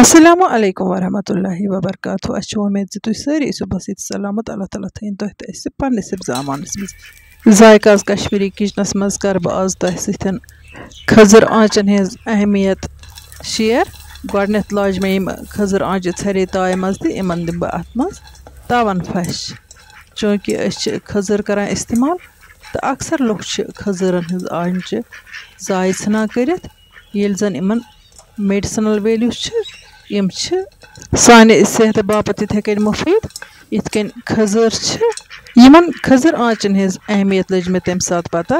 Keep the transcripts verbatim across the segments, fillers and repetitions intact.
السلام علیکم ورحمۃ اللہ وبرکاتہ۔ اَسہِ چھِ وۄمید زِ تُہۍ سٲری ٲسِو بس ییٚتہِ سلامت۔ اللہ تعالیٰ تھٲیِن تۄہہِ تہٕ اَسہِ پننِس حفظ امانس منٛز۔ ذائقہ آز کشمیٖری کچنس منٛز کرٕ بہٕ آز تۄہہِ سۭتۍ کھٔزٕر آنٛچن ہٕنٛز اہمیت شیئر۔ گۄڈٕنٮ۪تھ لاجہِ مےٚ یِم کھٔزٕر آنٛچہِ ژھرے تایہِ منٛز تہٕ یِمن دِمہٕ بہٕ اتھ منٛز تاون پھش، چوٗنٛکہِ أسۍ چھِ کھٔزٕر کران استعمال تہٕ اکثر لُکھ چھِ کھٔزٕرن ہٕنٛز آنٛچہِ ضایع ژھٕنان کٔرِتھ، ییٚلہِ زن یِمن میڈیسنل ویلیوز چھِ، یِم چھِ سانہِ صحتہٕ باپتھ تِتھے کٔنۍ مُفیٖد، یِتھ کٔنۍ کھٔزٕر چھِ۔ یِمن کھٔزٕر آنٛچن ہٕنٛز اہمیت لٔج مےٚ تَمہِ ساتہٕ پتہ،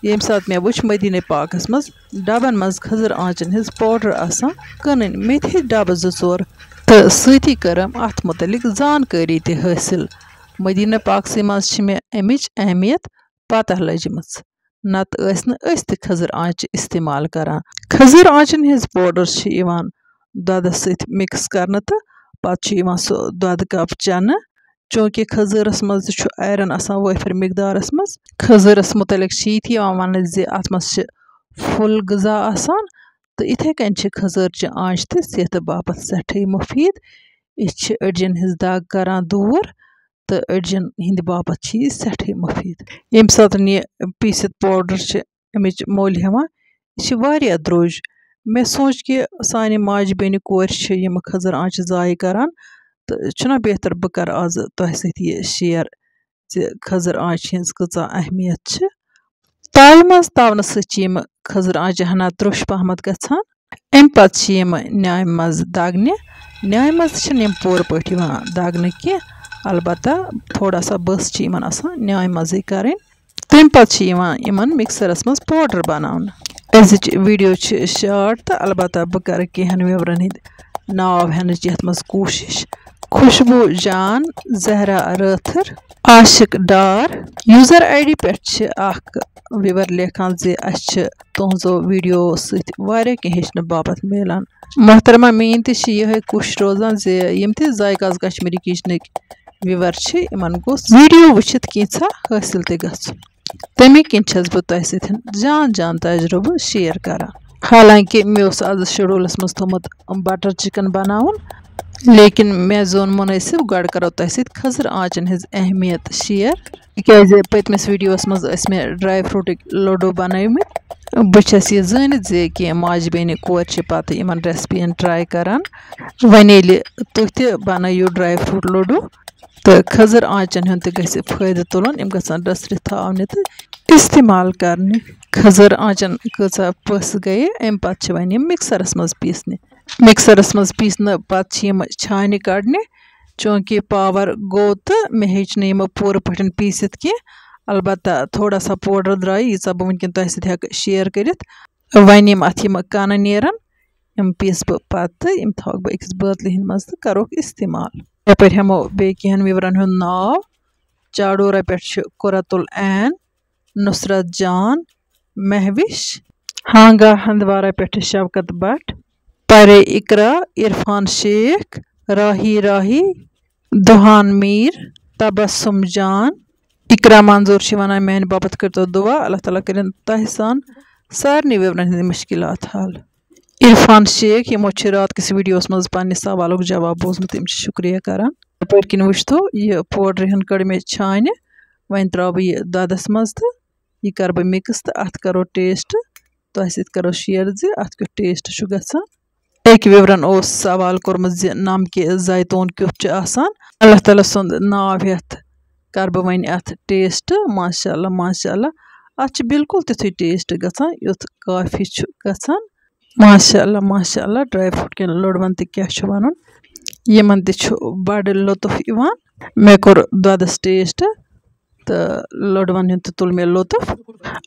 ییٚمہِ ساتہٕ مےٚ وُچھ مدیٖنہ پاکس منٛز ڈبن منٛز کھٔزٕر آنٛچن ہٕنٛز پاوڈر آسان کٕنٕنۍ۔ مےٚ تہِ ہیٚتۍ ڈبہٕ زٕ ژور تہٕ سۭتی کٔرٕم اتھ مُتعلق زانکٲری تہِ حٲصِل۔ مدیٖنہ پاکسٕے منٛز چھِ مےٚ امِچ اہمیت پتہ لٔجمٕژ، نتہٕ ٲسۍ نہٕ أسۍ تہِ کھٔزٕر آنٛچہِ استعمال کران۔ کھٔزٕر آنٛچن ہٕنٛز پاوڈر چھِ یِوان دۄدس سۭتۍ مِکس کرنہٕ تہٕ پتہٕ چھُ یِوان سُہ دۄدٕ کپ چٮ۪نہٕ۔ چوٗنٛکہِ کھٔزٕرس منٛز تہِ چھُ آیرن آسان وٲفر مقدارس منٛز۔ کھٔزٕرس مُتعلق چھِ یہِ تہِ یِوان وننہٕ زِ اتھ منٛز چھِ پھُل غذا آسان تہٕ یِتھے کٔنۍ چھِ کھٔزٕر چہِ آنٛچہِ تہِ صحتہٕ باپتھ سٮ۪ٹھٕے مُفیٖد۔ یہِ چھِ أڈجن ہٕنٛز دگ کران دوٗر تہٕ أڈجن ہٕنٛدِ باپتھ چھِ یہِ سٮ۪ٹھٕے مُفیٖد۔ ییٚمہِ ساتہٕ یہِ پیٖسِتھ پاوڈر چھِ اَمِچ مٔلۍ ہٮ۪وان، یہِ چھِ واریاہ درٛوٚج۔ مےٚ سوٗنٛچ کہِ سانہِ ماجہِ بیٚنہِ کورِ چھِ یِم کھٔزٕر آنٛچہِ ضایع کران، تہٕ چھُنہ بہتر بہٕ کرٕ آز تۄہہِ سۭتۍ یہِ شِیر زِ کھٔزٕر آنٛچہِ ہٕنٛز کۭژاہ اہمیت چھِ۔ تایہِ منٛز تاونہٕ سۭتۍ چھِ یِم کھٔزٕر آنٛچہِ ہنا ترٛوٚش پہمتھ گژھان۔ اَمہِ پتہٕ چھِ یِم نیامہِ منٛز دگنہِ۔ نیامہِ منٛز تہِ چھِنہٕ یِم پوٗرٕ پٲٹھۍ یِوان دگنہٕ کینٛہہ، البتہ تھوڑا سا بٔس چھِ یِمن آسان نیامہِ منٛزٕے کرٕنۍ۔ تَمہِ پتہٕ چھِ یِوان یِمن مِکسرس منٛز پاوڈر بناونہٕ۔ أزِچ ویڈیو چھِ شارٹ تہٕ البتہ بہٕ کرٕ کینٛہن ویورن ہٕنٛدۍ ناو ہٮ۪نٕچ یتھ منٛز کوٗشش۔ خوشبو جان، زہرا رٲتھٕر، عاشق ڈار۔ یوزر آئی ڈی پٮ۪ٹھ چھِ اکھ ویور لیکھان زِ اَسہِ چھِ تُہنٛزو ویڈیو سۭتۍ واریاہ کینٛہہ ہیٚچھنہٕ باپتھ میلان۔ محترمہ میٲنۍ تہِ چھِ یِہے کوٗشش روزان زِ یِم تہِ ذائقہ آز کشمیٖری کچنٕکۍ ویور چھِ، یِمن گوٚژھ ویڈیو وٕچھِتھ کینٛژھا حٲصِل تہِ گژھُن۔ تَمے کِنۍ چھَس بہٕ تۄہہِ سۭتۍ جان جان تجرُبہٕ شیئر کران۔ حالانکہ مےٚ اوس آز شیڈولس منٛز تھوٚمُت بٹر چکن بناوُن، لیکن مےٚ زون مُنٲسِب گۄڈٕ کرو تۄہہِ سۭتۍ کھٔزٕر آنٛچن ہٕنٛز اہمیت شیئر، تِکیازِ پٔتمِس ویڈیوس منٛز ٲسۍ مےٚ ڈرائی فروٹٕکۍ لڈو بنٲومٕتۍ۔ بہٕ چھَس یہِ زٲنِتھ زِ کینٛہہ ماجہِ بیٚنہِ کورِ چھِ پتہٕ یِمن ریسپین ٹرائی کران۔ وۄنۍ ییٚلہِ تُہۍ تہِ بنٲیِو ڈرائی فروٹ لڈو، تہٕ کھٔزٕر آنٛچن ہُنٛد تہِ گژھِ فٲیدٕ تُلُن۔ یِم گژھن رٔژھرِتھ تھاونہِ تہٕ استعمال کرنہِ۔ کھٔزٕر آنٛچن کۭژاہ پٔژھ گٔیہِ، اَمہِ پتہٕ چھِ وۄنۍ یِم مِکسرس منٛز پیٖسنہِ۔ مِکسرس منٛز پیٖسنہٕ پتہٕ چھِ یِم چھانہِ کڑنہِ، چوٗنٛکہِ پاور گوٚو تہٕ مےٚ ہیٚچ نہٕ یِم پوٗرٕ پٲٹھۍ پیٖسِتھ کینٛہہ۔ البتہ تھوڑا سا پوڈر درٛاے، ییٖژاہ بہٕ وٕنکیٚن تۄہہِ سۭتۍ ہٮ۪کہٕ شیئر کٔرِتھ۔ وۄنۍ یِم اتھ یِم کنہٕ نیرن، یِم پیٖسہٕ بہٕ پتہٕ، یِم تھاوکھ بہٕ أکِس بٲتلہِ ہٕنٛدِ منٛز تہٕ کرہوکھ استعمال۔ یپٲرۍ ہٮ۪مو بیٚیہِ کینٛہن ویورن ہُنٛد ناو۔ چاڈورہ پٮ۪ٹھ چھِ قرۃ العین، نصرت جان، مہوش۔ ہانگا ہندوارہ پٮ۪ٹھ چھِ شوکت بٹ، پرے اقرا، عرفان شیخ، راہی راہی، دوہان میر، تبسم جان۔ اقرا منظور چھِ وَنان، میانہِ باپتھ کٔرۍتو دُعا، اللہ تعالیٰ کٔرِن تۄہہِ سان سارنٕے ویورن ہٕنٛدۍ مُشکِلات حل۔ عرفان شیخ، یِمو چھِ رات کِس ویڈیوس منٛز پننہِ سوالُک جواب بوٗزمُت، تِم چھِ شُکریہ کران۔ یپٲرۍ کِنۍ وٕچھتو، یہِ پوڈرِ ہن کٔڑ مےٚ چھانہِ، وۄنۍ ترٛاوٕ بہٕ یہِ دۄدس منٛز تہٕ یہِ کرٕ بہٕ مِکٕس تہٕ اتھ کرو ٹیسٹ، تۄہہِ سۭتۍ کرو شیئر زِ اتھ کیُتھ ٹیسٹ چھُ گژھان۔ أکۍ ویورن اوس سوال کوٚرمُت زِ نمکہِ زیتون کیُتھ چھُ آسان؟ اللہ تعالیٰ سُنٛد ناو ہٮ۪تھ کرٕ بہٕ وۄنۍ اتھ ٹیسٹ۔ ماشاء اللہ، ماشاء اللہ، اتھ چھُ بالکل تیُتھُے ٹیسٹ گژھان، یُتھ کافی چھُ گژھان۔ ماشاء اللہ، ماشاء اللہ، ڈرائی فروٹ کٮ۪ن لٔڑوَن تہِ کیٛاہ چھُ وَنُن، یِمن تہِ چھُ بڑٕ لطف یِوان۔ مےٚ کوٚر دۄدَس ٹیسٹ تہٕ لٔڑوَن ہُنٛد تہِ تُل مےٚ لطف۔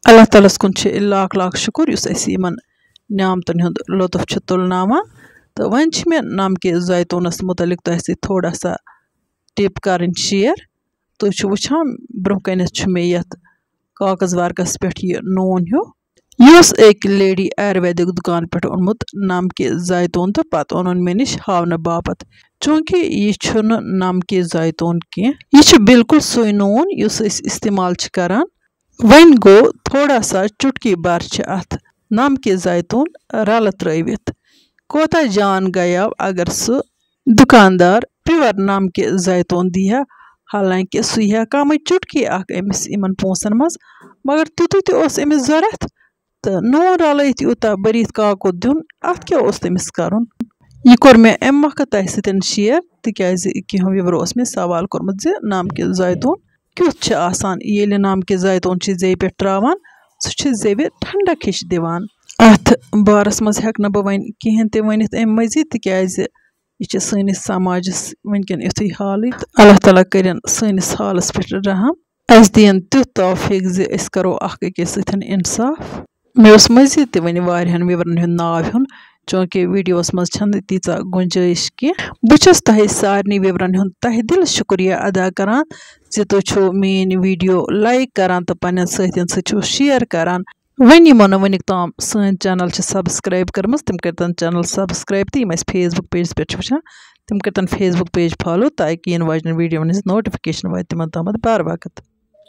اللہ تعالیٰ ہَس کُن چھُ لاکھ لاکھ شُکُر، یُس اَسہِ یِمن نعمتن ہُنٛد لطف چھُ تُلناوان۔ تہٕ وۄنۍ چھِ مےٚ نمکہِ زیتونَس مُتعلِق تۄہہِ سۭتۍ تھوڑا سا ٹِپ کَرٕنۍ شِیر۔ تُہۍ چھِو وٕچھان، برٛونٛہہ کَنٮ۪تھ چھُ مےٚ یَتھ کاغذ ورقَس پٮ۪ٹھ یہِ نوٗن ہیوٗ۔ یہِ اوس أکۍ لیڈی آیُرویدِک دُکان پٮ۪ٹھ اوٚنمُت نمکہِ زیتون تہٕ پتہٕ اوٚنُن مےٚ نِش ہاونہٕ باپتھ، چوٗنٛکہِ یہِ چھُنہٕ نمکہِ زیتون کینٛہہ، یہِ چھُ بالکل سُے نوٗن یُس أسۍ استعمال چھِ کران۔ وۄنۍ گوٚو تھوڑا سا چُٹکی بھر چھِ اَتھ نمکہِ زیتون رلہٕ ترٲوِتھ۔ کوتاہ جان گیاو اگر سُہ دُکاندار پیور نمکہِ زیتون دی ہا، حالانکہِ سُہ یی ہا کمٕے چُٹکی اکھ أمِس یِمن پونٛسن منٛز، مگر تیُتُے تہِ اوس أمِس ضوٚرتھ تہٕ نوٗن رلٲیِتھ یوٗتاہ بٔرِتھ کاکُد دیُن، اتھ کیٛاہ اوس تٔمِس کرُن؟ یہِ کوٚر مےٚ امہِ مۄکھٕ تۄہہِ سۭتۍ share، تِکیازِ کینٛہہ viewer اوس مےٚ سوال کوٚرمُت زِ نمکہِ زیتون کیُتھ چھُ آسان؟ ییٚلہِ نمکہِ زیتون چھِ زیٚوِ پٮ۪ٹھ تراوان، سُہ چھُ زیٚوِ ٹھنڈک ہِش دِوان۔ اتھ بارس منٛز ہٮ۪کہٕ نہٕ بہٕ وۄنۍ کِہیٖنۍ تہِ ؤنِتھ امہِ مٔزیٖد، تِکیازِ یہِ چھِ سٲنِس سماجس وٕنکٮ۪ن یُتھُے حالٕے۔ تہٕ اللہ تعالیٰ کٔرِن سٲنِس حالس پٮ۪ٹھ رحم، اسہِ دِیِن تیُتھ توفیٖق زِ أسۍ کرو اکھ أکِس سۭتۍ انصاف۔ مےٚ اوس مٔزیٖد تہِ وۄنۍ واریاہن viewerن ہُنٛد ناو ہیوٚن، چوٗنٛکہِ videoس منٛز چھَنہٕ تیٖژاہ گُنجٲیِش کینٛہہ۔ بہٕ چھَس تۄہہِ سارنٕے viewerن ہُنٛد تہہِ دِلہٕ شُکریہ ادا کران زِ تُہۍ چھِو میٛٲنۍ video like کران تہٕ پنٛنٮ۪ن سٲتھٮ۪ن سۭتۍ چھِو share کران۔ وۄنۍ یِمو نہٕ وٕنیُک تام سٲنۍ channel چھِ subscribe کٔرمٕژ، تِم کٔرۍتن channel subscribe، تہٕ یِم اَسہِ Facebook pageس پٮ۪ٹھ چھِ وٕچھان، تِم کٔرۍتن Facebook page follow، تاکہِ یِنہٕ واجنٮ۪ن videoن ہٕنٛز notification واتہِ تِمن تامَتھ بار وقت۔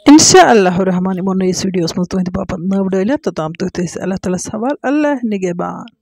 انشاء اللہ الرحمن یِمو نٔیِس videoس منٛز تُہٕنٛدِ باپتھ نٔو ڈٲلِتھ، توٚتام تُہۍ تھٲیِو اللہ تعالیٰ ہَس حوالہٕ۔ اللہ نگہبان۔